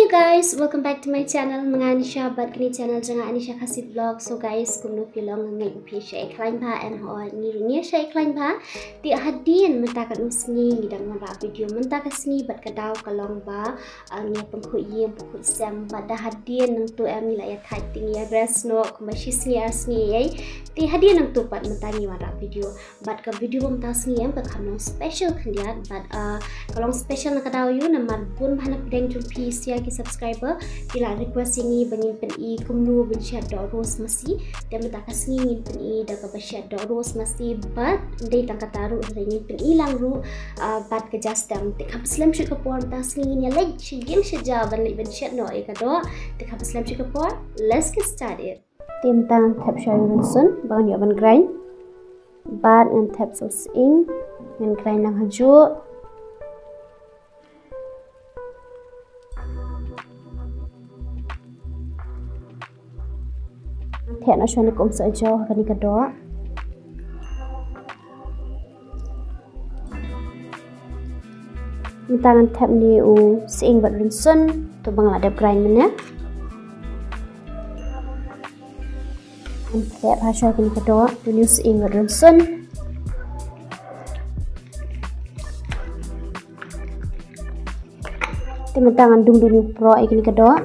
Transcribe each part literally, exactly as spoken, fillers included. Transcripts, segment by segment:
Hey guys, welcome back to my channel. Ma nga Anisha bad kane channel jong nga Anisha Khasi Vlog. So guys, kumno phi long, nga ngeit phi shait khlaiñ bha, and hooid ngi ruh ngi shait khlaiñ bha. Te hadien mynta ka sngi ngi dang wanrah video mynta ka sngi bad ka daw ka long ba, ah, ngi pynkhuid ïing pynkhuid sem bad da hadien nangtu em ngi la ïa thait te ngi ïa rest noh kumba shi sngi ar sngi ei. Te hadien nangtu pat mynta ngi wanrah video. Bad ka video ba mynta sngi em ka kham long special khyndiat bad, ah, ka long special na ka daw ïa u namar bun bha na pdeng jong phi sia ki subscriber ki la request ïa ngi ba ngin pyni kumno ban shet doh rose masi. Te mynta ka sngi ngin pyni da kaba shet doh rose masi bad dei tang kata ruh hynrei ngin pyni lang ruh, ah, bad ka ja stem. Te kaba slem shuh ka por mynta sngi ngin ïa leit sha ïing sha ja ban leit ban shet noh ïa ka doh. Te kaba slem shuh ka por, let's get started. Te mynta ngan thep shuwa ïa u rynsun ba ngan ïoh ban grind. Bad ngan thep sa u sying, ngan grind lang hajuh. Ngan thep noh shuwa ne ka um sohjaw ha kane ka doh. Mynta ngan thep ne u sying bad rynsun, to ba nga la dep grind mynne. Ngan thep ha shuwa kane ka doh, to ne u sying bad rynsun. Te mynta ngan dung, dung ïa u proh ïa kane ka doh.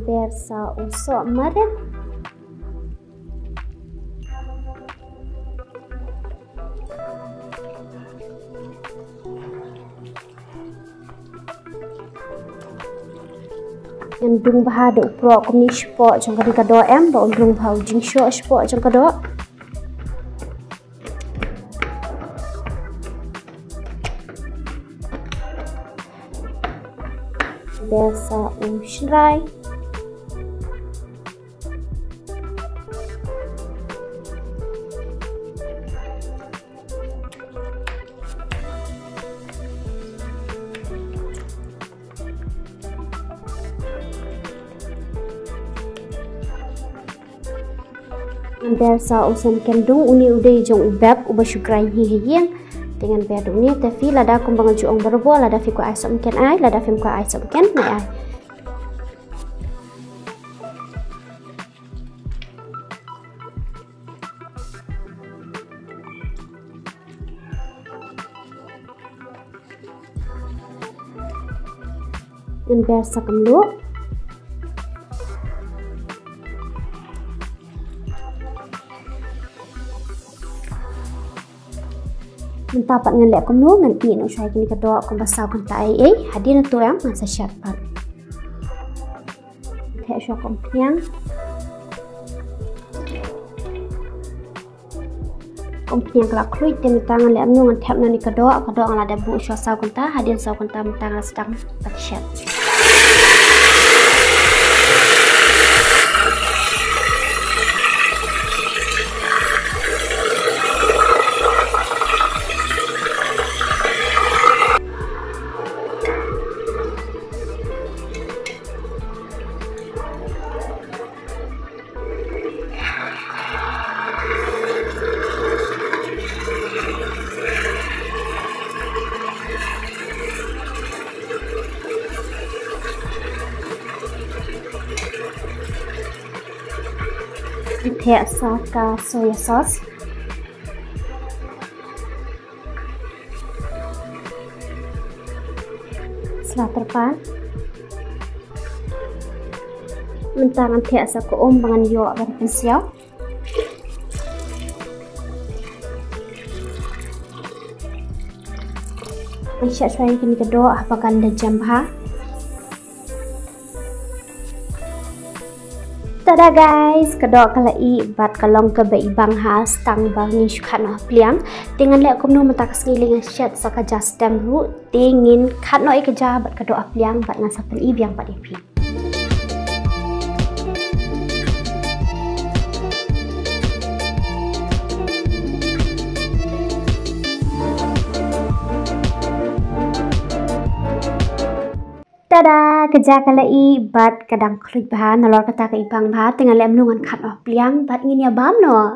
Ber sa u soh marit. Ngan dung bha da u proh kumne shapoh jong kane ka doh em, ba un rung bha u jingshoh shapoh jong ka doh. Ber sa u shynrai. Ngan ber sa u samken dung, une u dei jong u bep uba shu grind hi ha ïing. Te ngan ber da une, te phi lada kumba nga ju ong barabor, lada phi kwah ai samken ai, lada phim kwah ai samken nai ai. Ngan ber sa kumno. Mynta pat ngan leh kumno, ngan ïeh noh shuwa ïa kane ka doh kumba saw kynta ei ei, hadien nangtu em ngan sa shet pat. Thep shuwa ka umphniang. Ka umphniang ka la khluit, te mynta ngan leh kumno, ngan thep noh ïa ka doh, ka doh nga la dep buh shuwa saw kynta, hadien saw kynta mynta ngan sdang pat shet. Thep sa ka soya sauce. Sla tyrpad. Mynta ngan thep sa ka um ba ngan ïoh ban pynsiaw. Ngan shet shuwa ïa kane ka doh haba kan da jem bha. Tada guys, ka doh ka la ih bad ka long kaba ibang ha, stang ba ngin shu khad noh ha pliang. Te ngan leh kumno mynta ka sngi lei, ngan shet sa ka jastem ruh. Te ngin khad noh ïa ka ja bad ka doh ha pliang bad ngan sa pyni biang pat ïa phi. Tada, ka ja ka la ih bad ka dang khluit bha, nalor kata ka ibang bha. Te ngan leh kumno, ngan khad noh ha pliang bad ngin ïa bam noh.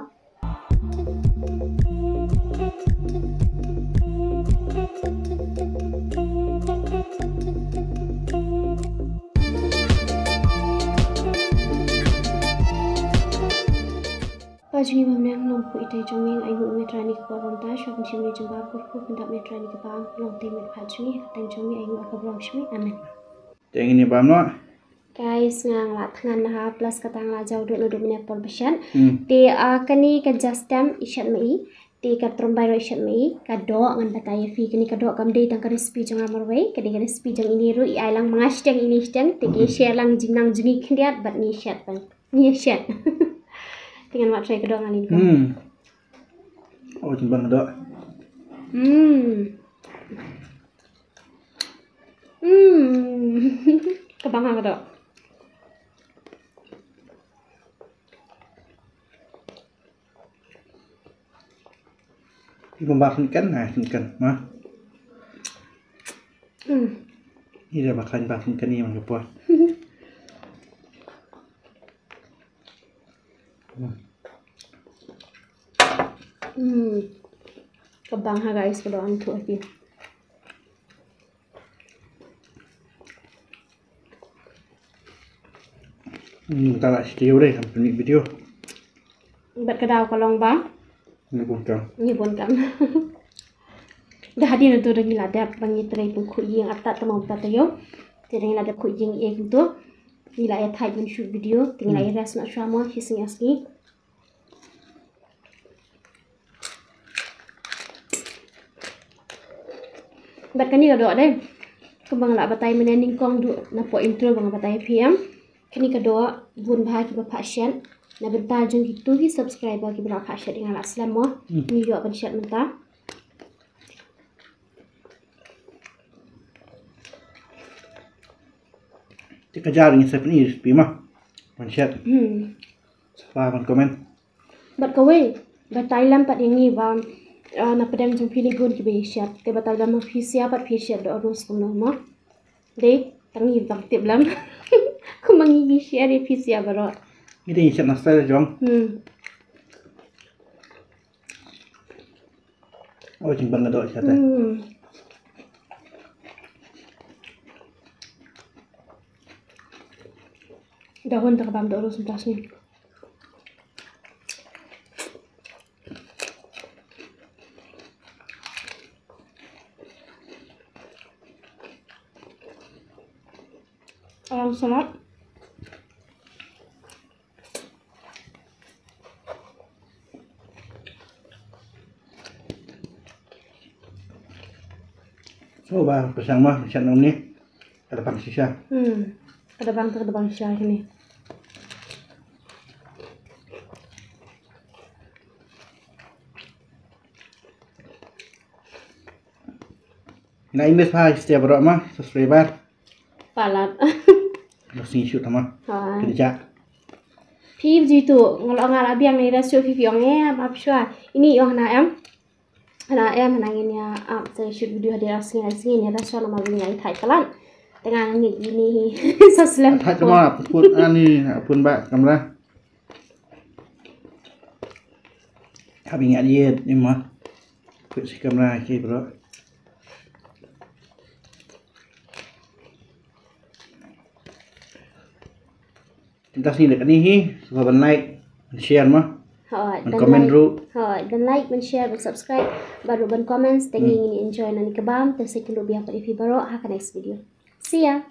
Pa jong ngi ba ha bneng, long khuid ïa ka jong me, ainguh ïa me Trai ha kane ka por ba mynta, shuwa ban shim ïa ka jingbam, kyrkhu pyndap ïa me Trai ha kane ka bam, long tei met pat jong ngi, ha ka kyrteng jong me, ainguh ïa ka bam jong me, amen. Te ngin ïa bam noh. Guys, nga la thngan bha, plus kata nga la jaw duh naduh mynne por ba shet. Hmm. Te, ah, kane ka jastem i shet ma i, te ka trombai ruh i shet ma i, ka doh ngan batai ïa phi, kane ka doh kam dei tang ka recipe jong nga marwei, ka dei ka recipe jong ine ruh, i ai lang ma nga shiteng ine shiteng, te ki share lang jingnang jong ngi khyndiat bad ngi shet tang. Ngi shet. Te ngan wad trai ka doh ngan ïa. Hmm. Oh, jingbang ka doh. Hmm. Hmm. Ka bang ka doh. Phi kumba khyndiat, na khyndiat ma. Hmm. Ïa ba khlaiñ ba khyndiat ïa man ka por. Hmm. Hmm. Ka bang ha guys, ka doh, an thuh ha ki. Hmm, ta la sdang dei, kam pynmih video. Bad ka daw ka long ba ngi bun kam. Ngi bun kam. Da hadien nangtu da ngi la dep ba ngi trei pynkhuid ïing, artat tang ba mynta taïew. Te da ngi la dep khuid ïing ïa nangtu. Ngi la ïa thait ban shoot video, te ngi la ïa rest noh shuwa mo, shi sngi ar sngi. Bad kane ka doh dei, kumba nga la batai mynne nyngkong duh napoh intro ba nga batai ïa phi em. Kane ka doh bun bha kiba phah shet. Na bynta jong kito ki subscriber kiba la phah shet ïa nga la slem mo. Hmm. Ngi ïoh ban shet mynta. Te ka jar ngi sa pyni recipe ma. Ban shet. Hmm. Sa ban comment. Bad kawei, batai lem pat ïa ngi ba, ah, na pdeng jong phi lei bun kiba ïa shet. Te batai lem ma phi shet pat phi shet doh roast kumno mo. Dei, tang ngi bang tip lem. Kumba ngi ïa shet dei phi shet baroh. Ngi dei shet na style jong. Hmm. Oh, jingbang ka doh shet. Hmm. Da hun ta ka bam doh roast mynta sngi. Alang salat. So ba pyrshang ma, pyrshang nang ni. Ka da bang shisha. Hmm. Ka da bang, ka da bang shisha kane. Nga i mes bha ïa phi baroh ma, subscriber. Palat. Ba sngi shu tama. Ha. Kynja. Phi jitu, nga la, nga la biang ni da shu phi phi ong em, ap shwa. Ini ong na em. Hana em, hana ngin ïa ap, sa shoot video hadien ar sngi ar sngi, ngin ïa rest namar ba ngin ïa thait palat. Te nga ngeit ine hi sa slem. Thait palat. Pun ani, pun ba kamra. Haba ngin ïa ïeit ni ma. Put shi kamra ki bro. Mynta sngi da kane hi, sngewbha ban like, ban share ma. Hooid, ban comment ruh. Hooid, ban like, ban share, ban subscribe, bad ruh ban comment, te ngi ngin enjoy na kane ka bam, te sa ïakynduh biang pat ïa phi baroh ha ka next video. See ya.